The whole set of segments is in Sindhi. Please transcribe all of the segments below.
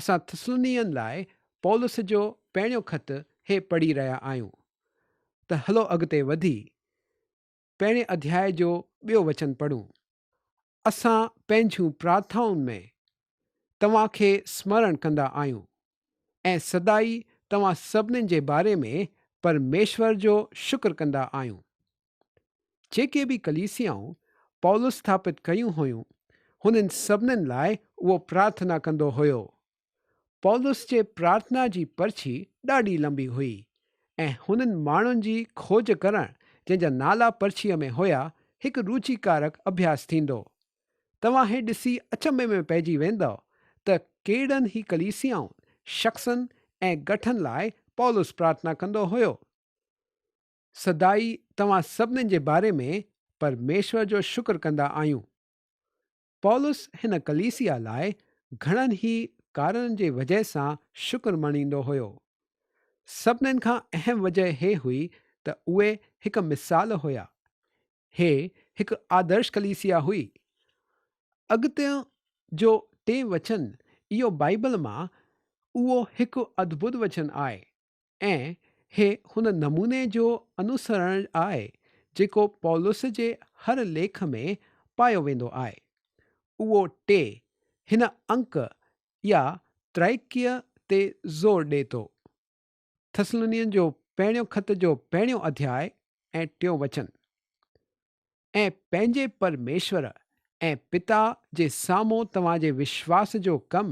اسان ٿسلونين لاء پولس جو پهريون خط هي پڙهي رهيا آهيون. ته هلو اڳتي وڌي پهرين اڌياء جو ٻيو وچن پڙهون. اسان پنهنجون پرارٿائن ۾ توهان کي سمرڻ ڪندا آهيون ۽ سدائي توهان سڀنين جي باري ۾ پرميشور جو شڪر ڪندا آهيون. جيڪي به ڪليسيائون پولس اسٿاپت ڪيون هيون، هنن سڀنين لاء اهو پرارٿنا ڪندو هيو. پولس جي پرارٿنا جي پرچي ڏاڍي لنبي هئي ۽ هنن ماڻهن جي کوج ڪرڻ جنهن جا نالا پرچيء ۾ هيا، هڪ روچيڪارڪ اڀياس ٿيندو. توهان هي ڏسي اچنڀي ۾ پئجي ويندؤ ته ڪهڙن ئي ڪليسيائن، شخصن ۽ ڳٺن لاء پولس پرارٿنا ڪندو هيو. سدائي توهان سڀنين جي باري ۾ پرميشور جو شڪر ڪندا آهيون. پولس هن ڪليسيا لاء گهڻن ئي ڪارڻن جي وجهه سان شڪر مڻيندو هيو. سڀنين کان اهم وجهه هي هئي ته اهي هڪ مثال هيا. هي هڪ آدرش ڪليسيا هئي. اڳتي جو ٽئين وچن اهو بائيبل مان اهو هڪ ادڀت وچن آهي. ۽ هي هن نموني جو انوسرڻ آهي جيڪو پولس جي هر ليک ۾ پايو ويندو آهي. اهو ٽي هن انڪ يا ترائيڪيء تي زور ڏئي ٿو. ٿسلونين جو پهريون خط جو پهريون اڌياء ۽ ٽيون وچن. ۽ پنهنجي پرميشور ۽ پتا جي سامهون توهان جي وشواس جو ڪم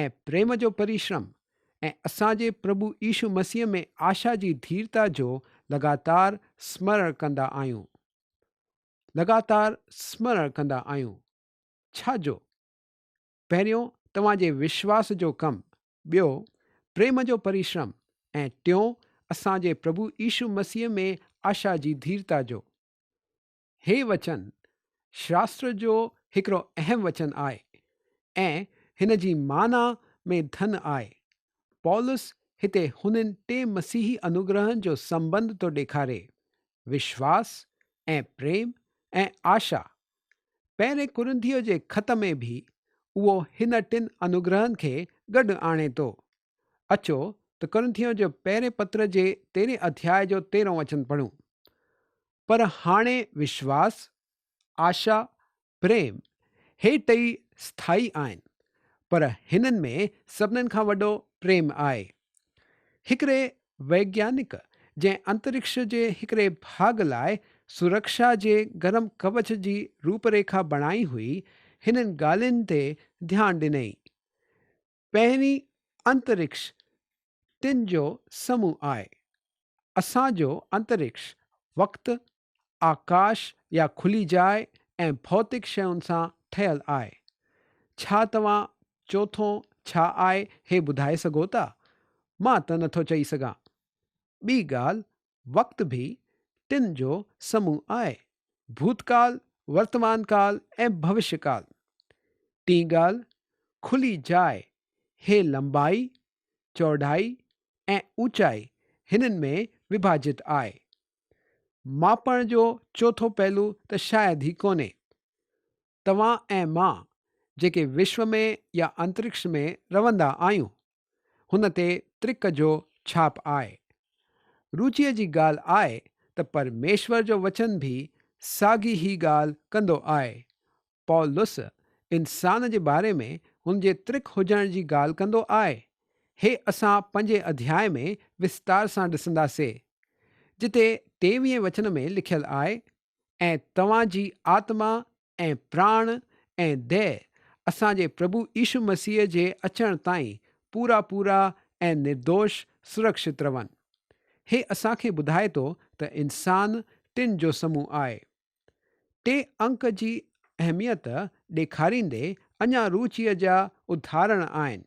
۽ پريم جو پريشرم ۽ اسان جي پرڀو يشو مسيح ۾ آشا جي ڌيرتا جو لڳاتار سمرڻ ڪندا آهيون. لڳاتار سمرڻ ڪندا آهيون. ڇا جو؟ پهريون توهان جي وشواس جو ڪم، ٻيو پريم جو پريشرم ۽ ٽيون اسان جي پرڀو يشو مسيح ۾ آشا جي ڌيرتا جو. هي وچن شاستر جو هڪڙو اهم وچن آهي ۽ هن جي معنيٰ ۾ ڌن آهي. پولس هتي هنن ٽي مسيحي انوگرهن جو سنٻنڌ ٿو ڏيکاري، وشواس ۽ پريم ۽ آشا. پهرين ڪرنٿيو جي خط ۾ به اهو هن ٽن انوگرهن کي گڏ آڻي ٿو. اچو ته ڪرنٿيو جو پهرين پتر جي تيرهين اڌياء جو تيرهون وچن پڙهون. پر هاڻي وشواس، آشا، پريم، هي ٽئي اسٿائي آهن، پر هنن ۾ سڀنن کان وڏو پريم آهي. هڪڙي ويگيانڪ جنهن انترڪش جي هڪڙي ڀاڳ لاء سرڪشا جي گرم ڪوچ جي روپريکا بڻائي هئي، هنن ڳالهين تي ڌيان ڏنئي. پهرين انترڪش ٽن جو سموهه آهي. اسان جو انترڪش وقت، آڪاش يا کلي جاء ۽ ڀوتڪ شين سان ٺهيل آهي. ڇا توهان چوٿون ڇا آهي هي ٻڌائي سگهو ٿا؟ مان ته نٿو چئي سگهان. ٻي ڳالهه وقت به ٽن جو سموهه آهي، ڀوتڪال، ورتمان ڪال ۽ ڀوشيه ڪال. ٽين ڳالهه، کلي جاء، هي لنبائي، چوڙائي ۽ اوچائي هنن ۾ وڀاجت آهي. ماپڻ جو چوٿون پهلو ته شايد ئي ڪونهي. توهان ۽ مان جيڪي وشو ۾ يا انترڪش ۾ روندا آهيون، هن تي ترڪ جو ڇاپ آهي. روچيء جي ڳالهه آهي ته پرميشور جو وچن به ساڳي ئي ڳالهه ڪندو آهي. پولس انسان جي باري ۾ هن جي ترڪ هجڻ جي ڳالهه ڪندو آهي. هي اسان پنجين اڌياء ۾ وستار سان ڏسنداسي، جتي ٽيويهين وچن ۾ لکيل آهي، ۽ توهان جي آتما ۽ پراڻ ۽ ديهه اسان جي پرڀو يشو مسيح جي اچڻ تائين پورا پورا ۽ نردوش سرڪشت رهن. هي اسان کي ٻڌائي ٿو ته انسان ٽن جو سموهه آهي. ٽي انڪ جي اهميت ڏيکاريندي اڃا روچيء جا اداهرڻ آهن.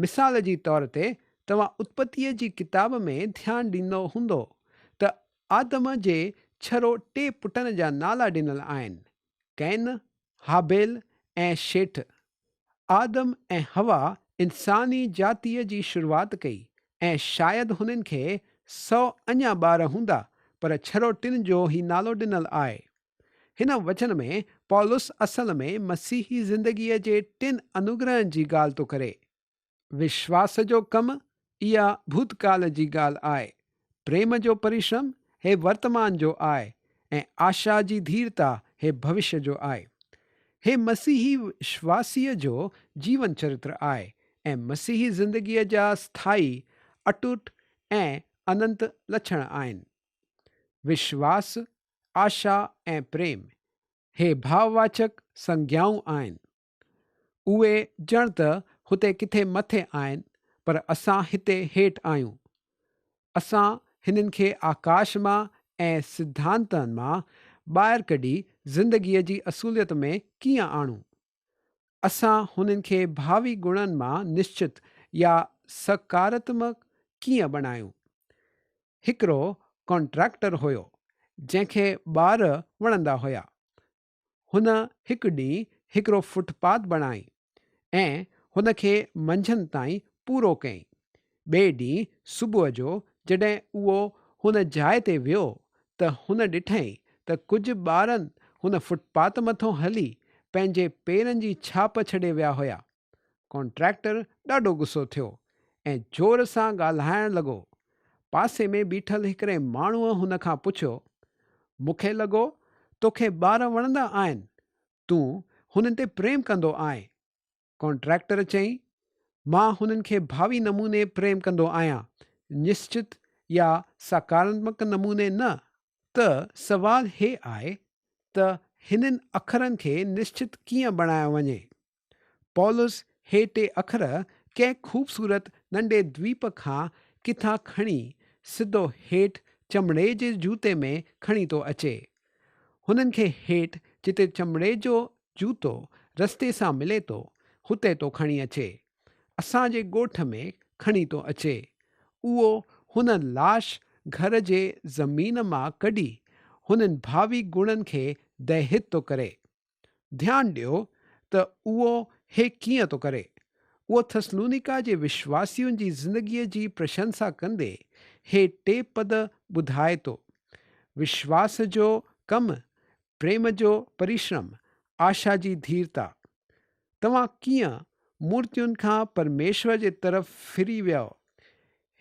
مثال جي طور تي توهان اتپتيء جي ڪتاب ۾ ڌيان ڏنو هوندو ته آدم جي ڇرو ٽي پٽن جا نالا ڏنل آهن، ڪين، هابيل ۽ شيٺ. آدم ۽ حوا انساني جاتيء جي شروعات ڪئي ۽ شايد هنن کي سو اڃا ٻار هوندا پر ڇرو ٽن جو هي نالو ڏنل آهي. هن وچن ۾ پولس اصل ۾ مسيحي زندگيء جي ٽن انوگرهن جي ڳالهه ٿو ڪري. وشواس جو ڪم، اها ڀوتڪال جي ڳالهه آهي. پريم جو پريشرم، هي ورتمان جو آهي ۽ آشا جي ڌيرتا، هي ڀوشيه جو آهي. هي مسيحي وشواسيء جو جيون چرتر آهي ۽ مسيحي زندگيء جا اسٿائي، اٽوٽ ۽ اننت لڇڻ آهن. وشواس، آشا ۽ پريم، هي ڀاوواچڪ سنگيائون آهن. اهي ڄڻ ته هتي ڪٿي مٿي آهن، پر اسان هتي هيٺ آهيون. اسان هنن کي آڪاش مان ۽ سڌانتن مان ٻاهر ڪڍي زندگيء جي اصوليت ۾ ڪيئن آڻون؟ اسان هنن کي ڀاوي گڻن مان نشچت يا سڪاراتمڪ ڪيئن بڻايون؟ هڪڙو ڪانٽريڪٽر هيو، جنهن کي ٻار وڻندا هيا. هن هڪ ڏينهن هڪڙو فٽ پاٿ بڻائي ۽ هن کي منجهند تائين پورو ڪيائين. ٻئي ڏينهن صبح جو جڏهن اهو هن جاء تي ويو ته هن ڏٺائين ته ڪجهه ٻارن هن فٽ پاٿ مٿو هلي پنهنجي پيرن جي ڇاپ ڇڏي ويا هيا. ڪانٽريڪٽر ڏاڍو غصو ٿيو ۽ زور سان ڳالهائڻ لڳو. پاسي ۾ بيٺل هڪڙي ماڻهوء هن کان پڇيو، مون کي لڳو توکي ٻار وڻندا آهن، تون هنن تي پريم ڪندو آهين. ڪانٽريڪٽر چيائين، مان هنن کي ڀاوي نموني پريم ڪندو آهيان، نشچت يا ساڪاراتمڪ نموني نه. ته سوال هي آهي ته هنن اکرن کي نشچت ڪيئن بڻايو وڃي؟ پولس هي ٽي اکر ڪنهن خوبصورت ننڍي دويپ کان ڪٿان کڻي سڌو هيٺ چمڙي جي جوتي ۾ کڻي ٿو اچي. هنن کي هيٺ جتي چمڙي جو جوتو رستي سان ملي ٿو، هتي ٿو کڻي اچي. اسان جي ڳوٺ ۾ کڻي ٿو اچي. اهو هن لاش گهر جي زمين مان ڪڍي هنن ڀاوي گڻن کي دهت ٿو ڪري. ڌيان ڏيو ته اهو هي ڪيئن ٿو ڪري. اهو ٿسلونيڪا جي وشواسين جي زندگيء جي پرشنسا ڪندي هي ٽي پد ٻڌائي ٿو، وشواس جو ڪم، پريم جو پريشرم، آشا جي ڌيرتا. توهان ڪيئن مورتين کان پرميشور جي طرف ڦري ويؤ،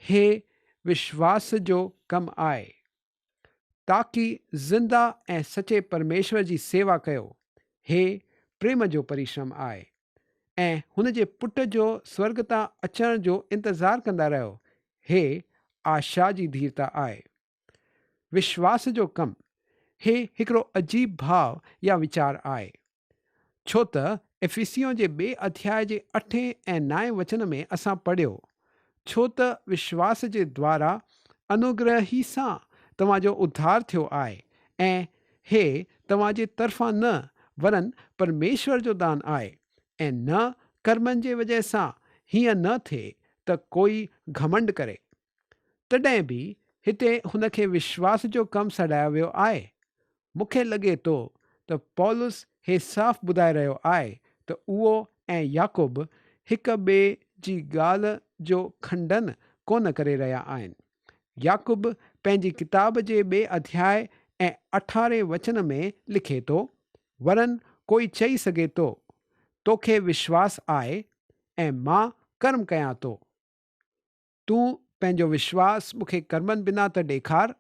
هي وشواس جو ڪم آهي. تاڪي زنده ۽ سچي پرميشور جي سيوا ڪيو، هي پريم جو پريشرم آهي، ۽ هن جي پٽ جو سورڳ تان اچڻ جو انتظار ڪندا رهيو، هي آشا جي ڌيرتا آهي. وشواس جو ڪم، هي هڪڙو عجيب ڀاء يا ويچار آهي. ڇو ته افيسيون جي ٻئي اڌياء جي اٺين ۽ نائين وچن ۾ اسان پڙهيو، ڇو ته وشواس جي دوارا انوگره ئي سان توهان جو اڌار ٿيو آهي ۽ هي توهان جي طرفان نه ورن پرميشور جو دان آهي ۽ نه ڪرمن جي وجهه سان، هيئن نه ٿئي ته ڪوئي گهمنڊ ڪري. تڏهن به هتي هن کي وشواس جو ڪم سڏايو ويو آهي. مون کي لڳي ٿو ته پولس هي صاف ٻڌائي رهيو آهي ته اهو ۽ يعقوب هڪ ٻئي جي ڳالهه جو کنڊن ڪونه ڪري رهيا آهن. يعقوب پنهنجي ڪتاب جي ٻئي اڌياء ۽ اٺارهين وچن ۾ لکي ٿو، ورن ڪوئي چئي سگهي ٿو، توکي وشواس آهي ۽ مان ڪرم ڪيان ٿو. تون پنهنجو وشواس مون کي ڪرمن بنا ته ڏيکار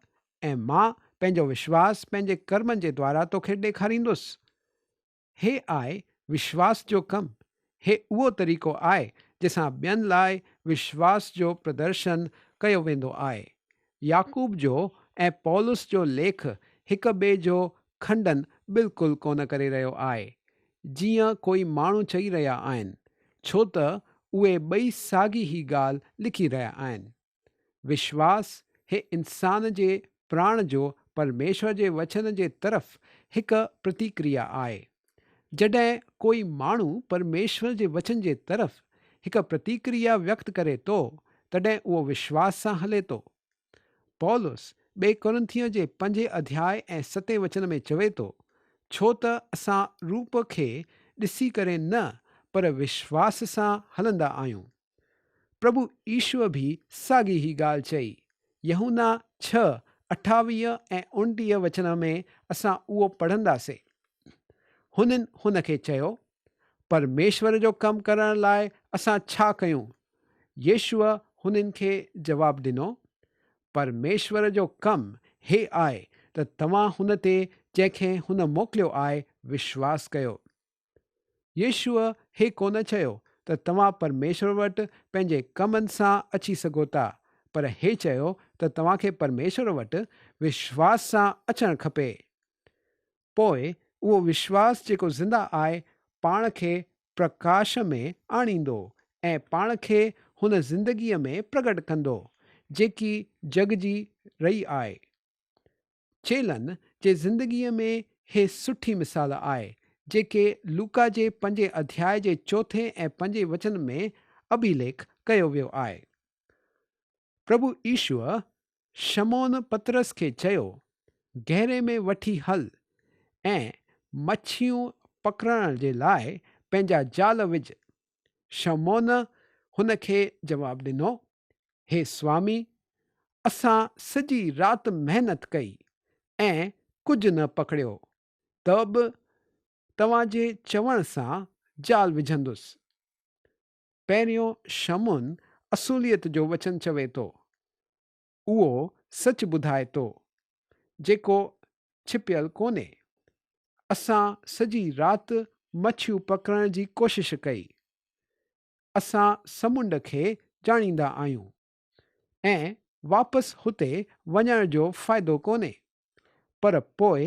۽ مان پنهنجو وشواس پنهنجي ڪرمن جي دوارا توکي ڏيکاريندس. هي آهي وشواس جو ڪم. هي اهو طريقو آهي جنهن سان ٻين لاء وشواس جو پردرشن ڪيو ويندو آهي. يعقوب جو ۽ پولس جو ليک هڪ ٻئي جو کنڊن بلڪل ڪونه ڪري رهيو آهي، جيئن ڪوئي ماڻهو چئي رهيا آهن، ڇو ته اهي ٻئي ساڳي ئي ڳالهه لکي رهيا آهن. وشواس هي انسان جي پراڻ جو پرميشور جي وچن جي طرف هڪ پرتيڪريا آهي. جڏهن ڪوئي ماڻهو پرميشور جي وچن جي طرف هڪ پرتيڪريا ويڪت ڪري ٿو، تڏهن اهو وشواس سان هلي ٿو. پولس ٻئي ڪورنٿيون جي پنجين اڌياء ۽ ستين وچن ۾ چوي ٿو، ڇو ته اسان روپ کي ڏسي ڪري نه پر وشواس سان هلندا آهيون. پرڀو يشوع به ساڳي ئي ڳالهه چئي. يوحنا ڇهه، 28 ۽ 29 وچن ۾ اسان اهو پڙهنداسين. هنن هن کي چيو، پرميشور جو ڪم ڪرڻ لاء اسان ڇا ڪيون؟ يشوع هنن کي جواب ڏنو، پرميشور جو ڪم هي آهي ته توهان هن تي جنهن کي هن موڪليو آهي وشواس ڪيو. يشوع هي ڪونه چيو ته توهان پرميشور وٽ پنهنجي ڪمن سان اچي سگهو ٿا، پر هي چيو ته توهان کي پرميشور وٽ وشواس سان اچڻ کپي. پوء اهو وشواس جيڪو زنده آهي پاڻ کي پرڪاش ۾ آڻيندو ۽ پاڻ کي هن زندگيء ۾ پرگٽ ڪندو، جيڪي جڳجي رهي آهي. چيلن جي زندگيء ۾ هي سٺي مثال آهي، جيڪي لوڪا جي پنجين اڌياء جي چوٿين ۽ پنجين وچن ۾ اڀيليک ڪيو ويو آهي. پرڀو يشوع شمعون پطرس کي چيو، گهري ۾ وٺي هل ۽ مڇيون پڪڙڻ جي لاء پنهنجا جال وجهه. شمعون هن کي جواب ڏنو، هي سوامي، اسان سڄي رات محنت ڪئي ۽ ڪجهه نه پڪڙيو، ته به توهان جي چوڻ سان جال وجهندس. پهريون شمعون اصوليت جو وچن چوي ٿو. اهو سچ ٻڌائي ٿو، جيڪو ڇپيل ڪونهي. اسان سڄي رات مڇيون پڪڙڻ جي ڪوشش ڪئي. اسان سمنڊ کي ڄاڻيندا آهيون ۽ واپس هتي وڃڻ جو فائدو ڪونهي. پر پوء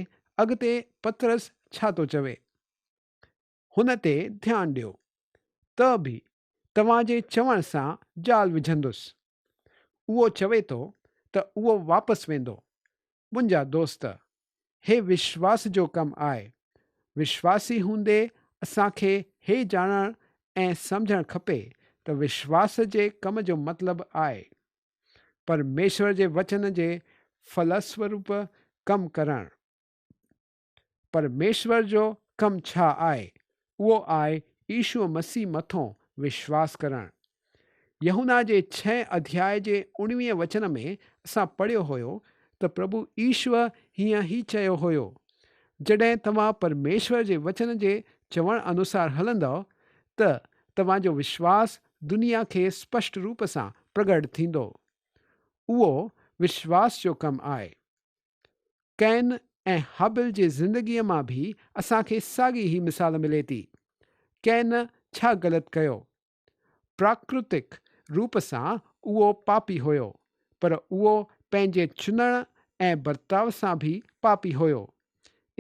اڳتي پطرس ڇا ٿو چوي؟ هن تي ڌيان ڏيو، ته به توهان جي چوڻ سان جال وجهندس. اهو چوي ٿو ته اهو واپس ويندو. منهنجا دوست، هي وشواس جو ڪم آهي. وشواسي هوندي اسان کي هي ڄاڻڻ ۽ سمجهڻ کپي ته وشواس جي ڪم جو مطلب آهي، پرميشور جي وچن جي ڦلسوروپ ڪم ڪرڻ. پرميشور جو ڪم ڇا آهي؟ اهو آهي يشوع مسيح مٿون وشواس ڪرڻ. يوحنا جي ڇهين اڌياء جي اڻويهين وچن ۾ اسان پڙهيو هيو ته پرڀو يشوع هيئن هي چيو هيو، جڏهن توهان پرميشور جي وچن جي چوڻ انوسار هلندؤ ته توهان جو وشواس دنيا کي سپشٽ روپ سان پرگهٽ ٿيندو. اهو وشواس جو ڪم آهي. ڪين ۽ هابيل جي زندگيء مان به اسان کي ساڳي ئي مثال ملي ٿي. ڪين ڇا غلط ڪيو؟ پراڪرتڪ روپ سان اهو پاپي هيو، پر اهو پنهنجي چنڻ ۽ برتاء سان به پاپي هيو.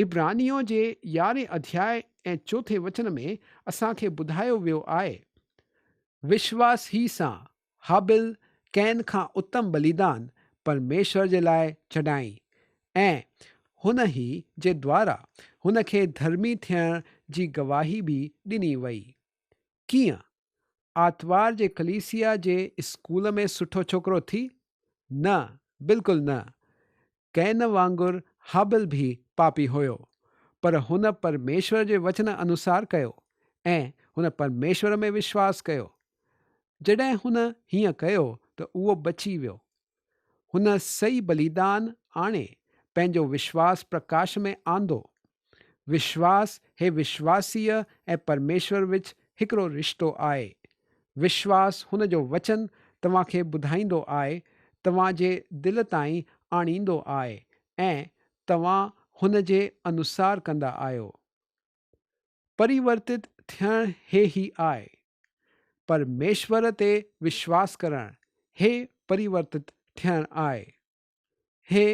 عبرانيون جي يارهين اڌياء ۽ چوٿين وچن ۾ اسان کي ٻڌايو ويو آهي. وشواس ئي سان هابيل ڪين کان اتم ٻليدان پرميشور جي لاء چڙهائين ۽ هن ئي جي دوارا هن کي ڌرمي ٿيڻ جي گواهي به ڏني وئي. ڪيئن؟ آتوار جي ڪليسيا جي اسڪول ۾ سٺو ڇوڪرو ٿي؟ نه، بلڪل نه. ڪين وانگر هابيل به پاپي هيو، پر هن پرميشور جي وچن انوسار ڪيو ۽ هن پرميشور ۾ وشواس ڪيو. جڏهن هن هيئن ڪيو ته اهو بچي ويو. هن صحيح بليدان آڻي پنهنجو وشواس پرڪاش ۾ آندو. وشواس هي وشواسيء ۽ پرميشور وچ هڪڙو رشتو آهي. وشواس هن جو وچن توهان کي ٻڌائيندو آهي، توهان جي دل تائين آڻيندو آهي ۽ توهان هن جي انوسار ڪندا آهيو. پريورتت ٿيڻ هي ئي آهي. پرميشور تي وشواس ڪرڻ هي پريورتت ٿيڻ آهي. هي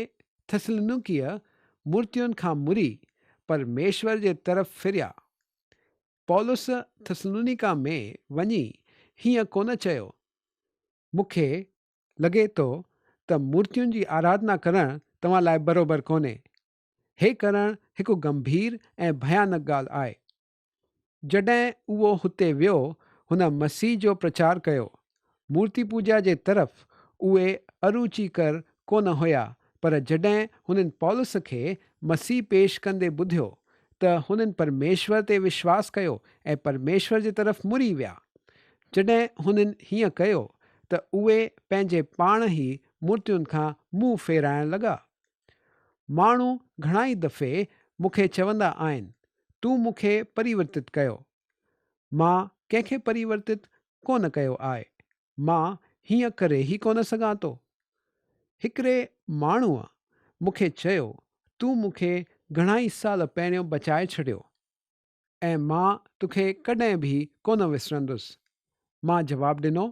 ٿسلونيڪيء مورتين کان مري پرميشور جي طرف ڦريا. پولس ٿسلونيڪا ۾ وڃي هيئن ڪونه چيو، مون کي لڳي ٿو ته مورتين جي آراڌنا ڪرڻ توهان لاء بروبر ڪونهي. هي ڪرڻ هڪ گنڀير ۽ ڀيانڪ ڳالهه آهي. جڏهن اهو هتي ويو، هن مسيح جو پرچار ڪيو. مورتي پوڄا جي طرف اهي اروچيڪر ڪونه هيا، پر جڏهن هنن پولس کي مسيح پيش ڪندي ٻڌيو، ته هنن پرميشور تي وشواس ڪيو ۽ پرميشور جي طرف مڙي ويا. جڏهن هنن هيئن ڪيو، ته اهي پنهنجي پاڻ ئي مورتين کان منهن ڦيرائڻ لڳا. ماڻهو گهڻائي دفعي مون کي چوندا آهن، تون مون کي پريورتت ڪيو. مان ڪنهن کي پريورتت ڪونه ڪيو آهي. مان هيئن ڪري ئي ڪونه سگهان ٿو. هڪڙي ماڻهوء مون کي چيو، تون مون کي گهڻائي سال پهريون بچائي ڇڏيو ۽ مان توکي ڪڏهن به ڪونه وسرندس. مان جواب ڏنو،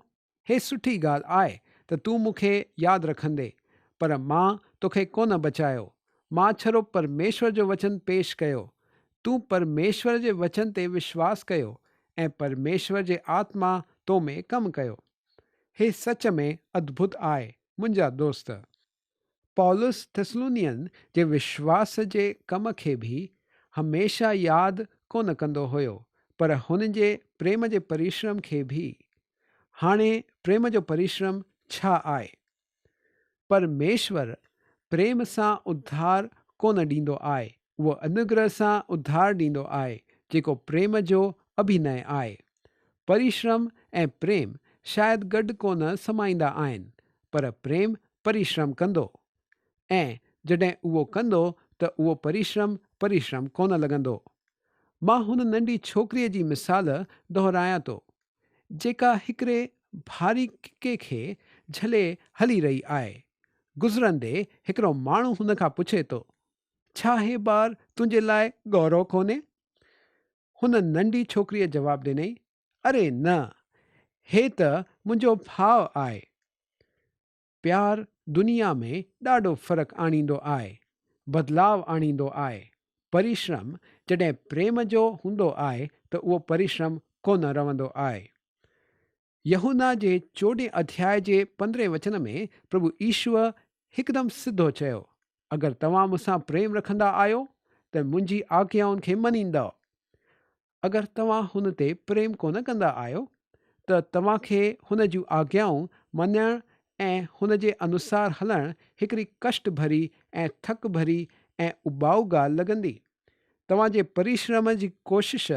هي سٺي ڳالهه آهي ته تون مون کي ياد رکندي، پر مان توکي ڪونه بچايو. مان ڇڙو پرميشور جو وچن پيش ڪيو. تون پرميشور جي وچن تي وشواس ڪيو ۽ پرميشور جي آتما تو ۾ ڪم ڪيو. هي سچ ۾ ادڀت آهي، منهنجا دوست. پولس ٿسلونين جي وشواس جي ڪم کي به هميشه ياد ڪونه ڪندو هيو، پر هن جي پريم جي پريشرم کي به. هاڻي پريم جو پريشرم ڇا آهي؟ پرميشور پريم سان اڌار ڪونه ڏيندو آهي، اهو انوگره سان اڌار ڏيندو آهي، جيڪو پريم جو اڀينئه آهي. پريشرم ۽ پريم شايد گڏ ڪونه سمائيندا آهن، پر پريم پريشرم ڪندو ۽ جڏهن اهو ڪندو ته اهو پريشرم پريشرم ڪونه لڳندو. مان هن ننڍي ڇوڪريء جي مثال دهرايان ٿو، جيڪا هڪڙي ڀاري ڪڪي کي جهلي هلي رهي آهي. گذرندي هڪڙو ماڻهو هن کان پڇي ٿو، ڇا هي ٻار تنهنجي لاء ڳورو ڪونهي؟ هن ننڍي ڇوڪريء جواب ڏنئي، اري نه، هي ته منهنجو ڀاء آهي. پيار دنيا ۾ ڏاڍو فرق آڻيندو آهي، بدلاء آڻيندو آهي. پريشرم جڏهن پريم جو هوندو آهي ته اهو پريشرم ڪونه رهندو آهي. يوحنا جي چوڏهين اڌياء جي پندرهين وچن ۾ پرڀو يشوع هڪدم سڌو چيو، اگر توهان مون سان پريم رکندا آهيو ته منهنجي آگيائن کي مڃيندؤ. اگر توهان هن تي پريم ڪونه ڪندا آهيو ته توهان کي هن جون آگيائون مڃڻ ۽ هن جي انوسار هلڻ هڪڙي ڪشٽ ڀري ۽ ٿڪ ڀري ۽ اٻائو ڳالهه لڳندي. توهان جي پريشرم جي ڪوشش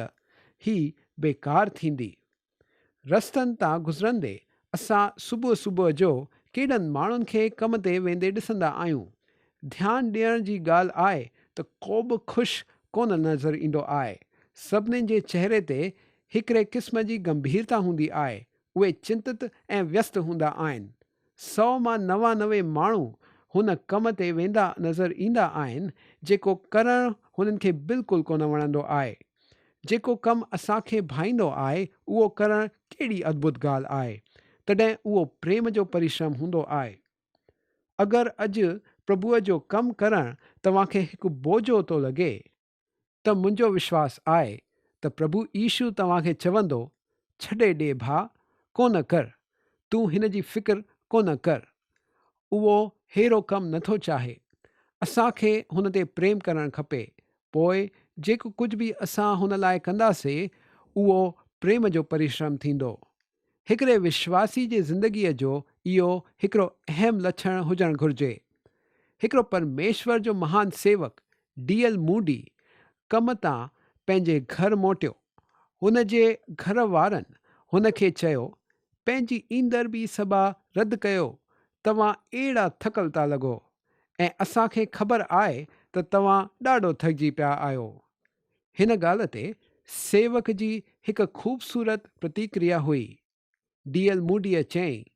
هي بيڪار ٿيندي. رستن تان گذرندي اسان صبح صبح جو ڪيڏن ماڻهن کي ڪم تي ويندي ڏسندا آهيون. ڌيان ڏيڻ جي ڳالهه آهي ته ڪوبه خوش ڪونه نظر ايندو آهي. سڀني جي چهري تي هڪڙي قسم جي گنڀيرتا هوندي آهي. اهي چنتت ۽ ويست هوندا آهن. سئو مان 99 ماڻهو هن ڪم تي ويندا نظر ايندا آهن جيڪو ڪرڻ هنن کي بلڪل ڪونه وڻندو آهي. جيڪو ڪم اسان کي ڀائيندو آهي اهو ڪرڻ ڪهڙي ادڀت ڳالهه آهي. تڏهن اهو پريم جو پريشرم هوندو آهي. اگر اڄ پرڀوء جو ڪم ڪرڻ توهان کي هڪ بوجو ٿو لڳي، ته منهنجو وشواس آهي ته پرڀو يشو توهان کي چوندو، ڇڏي ڏي ڀاء، ڪونه ڪر، تون هن جي فڪر ڪونه ڪر. اهو ههڙو ڪم نٿو چاهي. اسان کي هن تي پريم ڪرڻ کپي، پوء جيڪو ڪجهه به اسان هن لاء ڪنداسي، اهو پريم جو پريشرم ٿيندو. هڪڙي وشواسي جي زندگيء جو اهو هڪڙو اهم لڇڻ هجڻ گهرجي. هڪڙو پرميشور جو مهان سيوڪ ڊي ايل موڊي ڪم تان پنهنجي گهر موٽيو. هن جي گهر وارن هن کي چيو، پنهنجي ايندڙ ٻي سڀا رد ڪيو، توهان اهڙا ٿڪل ٿا لڳو ۽ اسان کي خبر آهي ته توهان ڏاڍو ٿڪجي پيا آهيو. هن ڳالهه تي سيوڪ جي هڪ خوبصورت پرتيڪريا هئي. ڊي ايل موڊيء چيائين،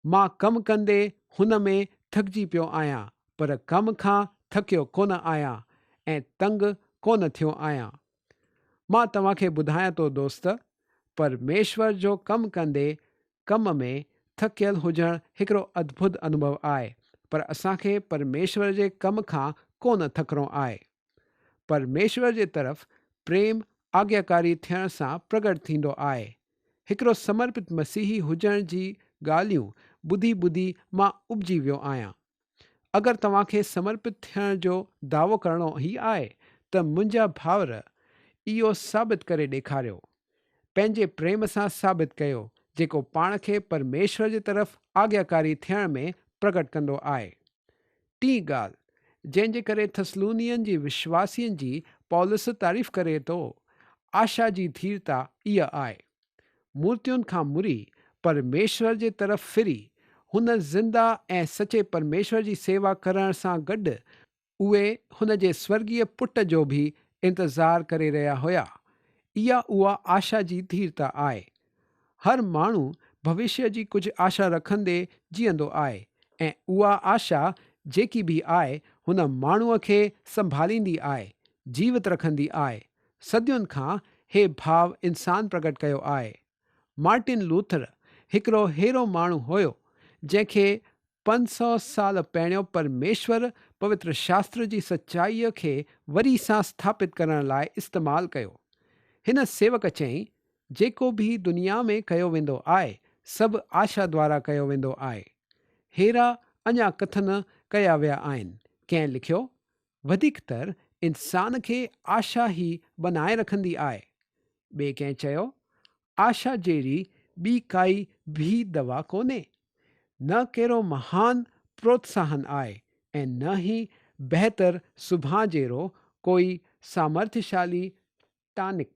مان ڪم ڪندي هن ۾ ٿڪجي پيو آهيان، پر ڪم کان ٿڪيو ڪونه آهيان ۽ تنگ ڪونه ٿيو آهيان. مان توهان کي ٻڌايان ٿو دوست، پرميشور جو ڪم ڪندي ڪم ۾ ٿڪيل هجڻ هڪڙو ادڀت انوڀو آهي، پر اسان کي پرميشور جي ڪم کان ڪونه ٿڪڻو آهي. پرميشور جي طرف پريم آگياڪاري ٿيڻ سان پرگٽ ٿيندو آهي. هڪڙو سمرپت مسيحي هجڻ جي ڳالهيون ٻڌي ٻڌي مان اٻجي ويو آهيان. اگر توهان کي سمرپت ٿيڻ جو دعوو ڪرڻو ئي آهي ته منهنجا ڀائر اهو ثابت ڪري ڏيکاريو. پنهنجي پريم سان ثابت ڪيو جيڪو پاڻ کي پرميشور جي طرف آگياڪاري ٿيڻ ۾ پرگٽ ڪندو آهي. ٽين ڳالهه، جنهن جي ڪري ٿسلونين جي وشواسين جي پولس تعريف ڪري ٿو، آشا جي ڌيرتا اها آهي. مورتين کان مري، پرميشور جي طرف ڦري، هن زنده ۽ سچي پرميشور جي سيوا ڪرڻ سان گڏ، اهي هن جي سورڳيه پٽ جو به انتظار ڪري رهيا هيا. اها اها آشا جي ڌيرتا آهي. هر ماڻهو ڀوشيه جي ڪجهه آشا رکندي جيئندو آهي ۽ اها آشا جيڪي به آهي هن ماڻهوء کي سنڀاليندي آهي، جيوت رکندي آهي. صدين کان هي ڀاو انسان پرگٽ ڪيو آهي. مارٽن لوٿر هڪڙو ههڙو ماڻهو هيو جنهن کي 500 سال پهريون پرميشور پوتر شاستر جي سچائيء کي وري سان اسٿاپت ڪرڻ لاء استعمال ڪيو. هن سيوڪ چيائين، جيڪو به دنيا ۾ ڪيو ويندو آهي، سڀ آشا دوارا ڪيو ويندو آهي. ههڙا اڃا ڪٿن ڪيا ويا آهن. ڪنهن لکيو، وڌيڪ تر انسان کي آشا ئي بنائي رکندي آهي. ٻئي ڪنهن چيو، آشا جهڙي ٻي ڪائي به دوا ڪونهي. نه ڪهڙو مهان پروتساهن آهي ۽ نه ئي بهتر سڀان جهڙو ڪوئي سامرٿشالي ٽانڪ.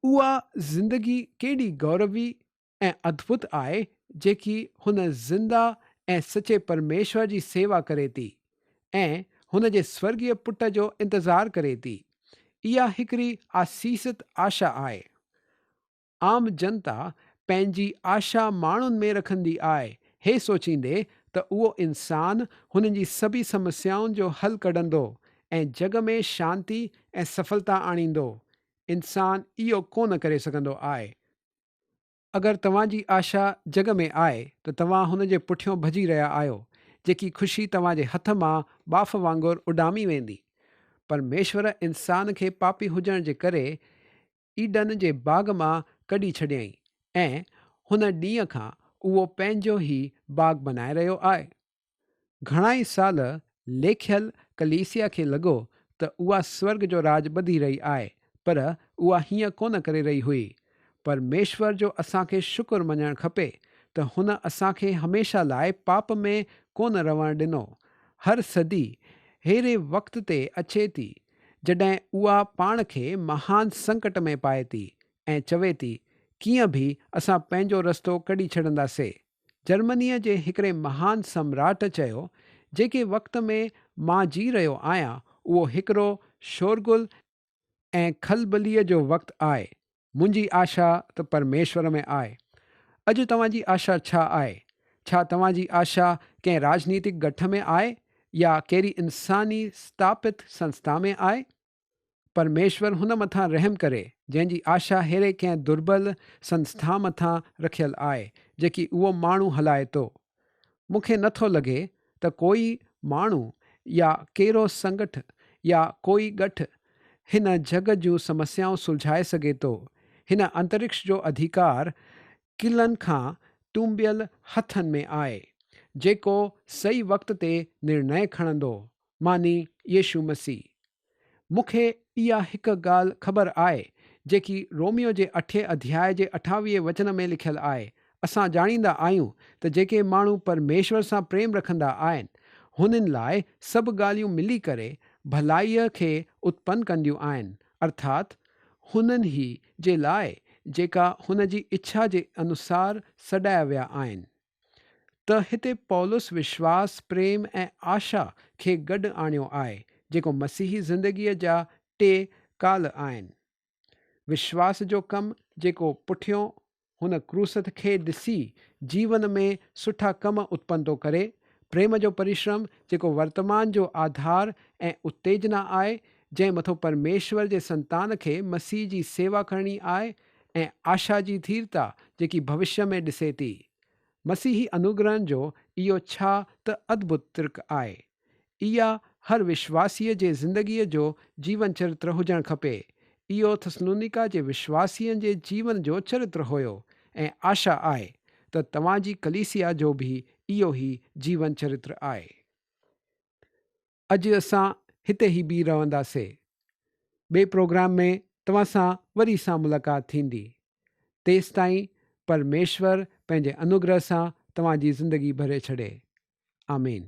اها زندگي ڪيڏي گوروي ۽ ادڀت آهي جيڪي هن زنده ۽ سچي پرميشور جي سيوا ڪري ٿي ۽ هن جي سورڳيه پٽ جو انتظار ڪري ٿي. اها هڪڙي آسيست آشا آهي. عام جنتا پنهنجي آشا ماڻهن ۾ رکندي آهي هي سوچيندي ته اهو انسان هنن جي سڀئي سمسيائن جو حل ڪڍندو ۽ جڳ ۾ شانتي ۽ سڦلتا آڻيندو. انسان اهو ڪونه ڪري سگهندو آهي. اگر توهان جي آشا جڳ ۾ آهي ته توهان هن جي پٺيون ڀڄي رهيا آهيو، جيڪي خوشي توهان جي هٿ مان ٻاڦ وانگر اڏامي ويندي. پرميشور انسان کي پاپي هجڻ جي ڪري ايڊن جي باغ مان ڪڍي ڇڏيائين ۽ هن ڏينهن کان اهو پنهنجو هي باغ بنائي رهيو آهي. گهڻائي سال ليکيل ڪليسيا کي لڳو ته اها سورڳ جو راڄ ٻڌي رهي آهي، پر اها هيئن ڪونه ڪري رهي هئي. پرميشور جو اسان کي شڪر مڃڻ کپي ته هن اسان کي هميشه لاء پاپ ۾ ڪونه رهڻ ڏنو. هر صدي ههڙي وقت تي اچي ٿي، جڏهن اها پاڻ کي مهان سنڪٽ ۾ پائي ٿي ۽ چوي ٿي، ڪيئن به اسان پنهنجو رستو ڪڍي ڇڏنداسي. جرمنيء جي هڪڙي مهان سمراٽ چيو، جيڪي وقت ۾ مان جي رهيو آهيان، اهو هڪڙو شورغل ۽ کلبليء جو وقت آهي. منهنجي آشا ته پرميشور ۾ آهي. اڄ توهان جي آشا ڇا آهي؟ ڇا توهان جي آشا ڪنهن راڄنيتڪ ڳٺ ۾ آهي يا ڪهڙي انساني اسٿاپت سنسٿا ۾ آهي؟ پرميشور هن مٿان رحم ڪري، جنهن جي آشا ههڙي ڪنهن دربل سنسٿا مٿان رکيل آهي، جيڪي اهو ماڻهو هلائي ٿو. مون کي نه ٿو لڳي ته ڪوئي ماڻهو يا ڪهڙو سنگٺ يا ڪوئي ڳٺ هن جڳ جون سمسيائون سلجهائي سگهي ٿو. هن انترڪش جو اڌيڪار ڪلن کان ٽونبيل هٿن ۾ آهي، جيڪو صحيح وقت تي نرڻي کڻندو، معني يسوع مسيح. مون کي اها هڪ ڳالهه خبر آهي، جيڪي روميو جي اٺين اڌياء جي اٺاويهين وچن ۾ لکيل آهي، اسان ڄاڻيندا آهيون ته جيڪي ماڻهو پرميشور سان پريم رکندا آهن، هنن لاء سڀ ڳالهيون ملي ڪري ڀلائيء کي اتپن ڪنديون آهن، ارٿات هنن ئي جي لاء جيڪا هن جي اڇا جي انوسار سڏايا ويا آهن. ته هتي پولس وشواس، پريم ۽ آشا کي گڏ آڻيو آهي، جيڪو مسيحي زندگيء جا ٽي ڪال آهن. وشواس جو ڪم جيڪو پٺيون هن ڪروس کي ڏسي جيون ۾ سٺا ڪم اتپن ٿو ڪري، پريم جو پرشرم جيڪو ورتمان جو آڌار ۽ اتيجنا آهي، جنهن مٿو پرميشور جي سنتان کي مسيح جي سيوا ڪرڻي آهي ۽ آشا جي ڌيرتا جيڪي ڀوشيه ۾ ڏسي ٿي. مسيحي انوگرهن جو اهو ڇا ته ادڀت ترڪ آهي. اها هر وشواسيء جي زندگيء جو جيون چرتر هجڻ کپي. اهو ٿسلونيڪا جي وشواسين جي جيون جو چرتر هيو ۽ آشا آهي ته توهان جي ڪليسيا جو به اهو ئي جيون چرتر آهي. اڄ اسان هتي ئي بيهي رهنداسي. ٻئي پروگرام ۾ توهان سان وري سان ملاقات ٿيندي. تيستائين پرميشور پنهنجي انوگره سان توهان جي زندگي ڀري ڇڏي. آمين.